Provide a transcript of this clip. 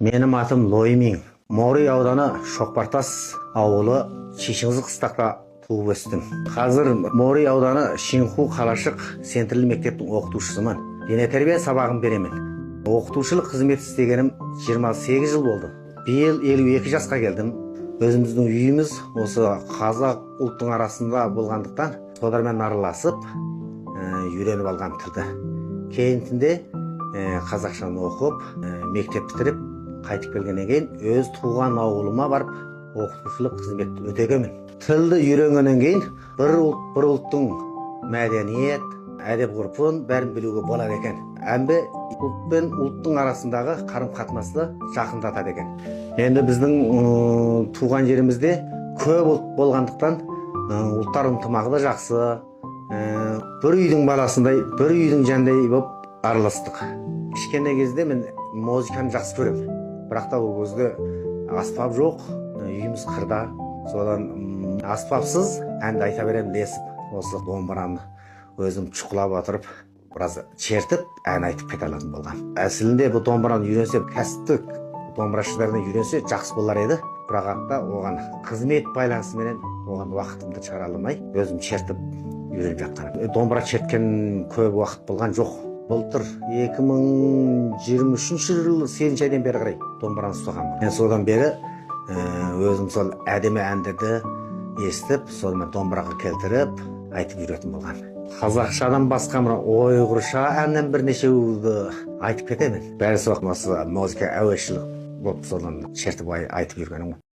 Менің атым Лоймин. Мори ауданы, Шоқпартас ауылы, Шишіңзі қыстақта туып өстім. Қазір Мори ауданы, Шинху қалашық центрлі мектептің оқытушысымын. Дене тәрбие сабағын беремін. Оқытушылық қызмет істегенім 28 жыл болды. Биыл 52 жасқа келдім. Өзіміздің үйіміз осы қазақ ұлттың арасында болғандықтан, солармен араласып, үйреніп алған тілді. Кейінтінде қазақшаны оқып, мектеп бітіріп, қайтып келгеннен кейін өз туған ауылыма барып оқытушылық қызметті өтегенмін. Тілді үйренгеннен кейін бір ұлт, бір ұлттың мәдениет, әдеп ғұрпын бәрін білуге болады екен. Әмбе ұлт пен ұлттың арасындағы қарым қатынасты жақындатады екен. Енді біздің туған жерімізде көп ұлт болғандықтан, ұлттар ынтымағы да жақсы. Бір үйдің баласындай, бір үйдің жандай болып араластық. Кішкене кезде мен музыканы жақсы көремін, бірақ та ол кезде аспап жоқ, үйіміз қырда. Содан аспапсыз әнді айта беремін ілесіп. Осы домбыраны өзім шұқылап отырып, біраз шертіп, ән айтып кете алатын болғанмын. Әсілінде бұл домбыраны үйренсе, кәсіптік домбырашылардан үйренсе, жақсы болар еді, бірақ та оған қызмет байланысыменен оған уақытымды шығара алмай, өзім шертіп үйреніп жатқаным. Домбыра шерткен көп уақыт болған жоқ. Былтыр 2023 жыл 8 айдан бері қарай домбыраны ұстағанмын. Мен содан бері өзім сол әдемі әндерді естіп, сонымен домбыраға келтіріп айтып үйретін болған. Қазақшадан басқа мына ұйғырша әннен бірнешеуді айтып кетемін. Бәрі сол осы музыка әуесшілік болып, содан шертіп айтып жүргенім ғой.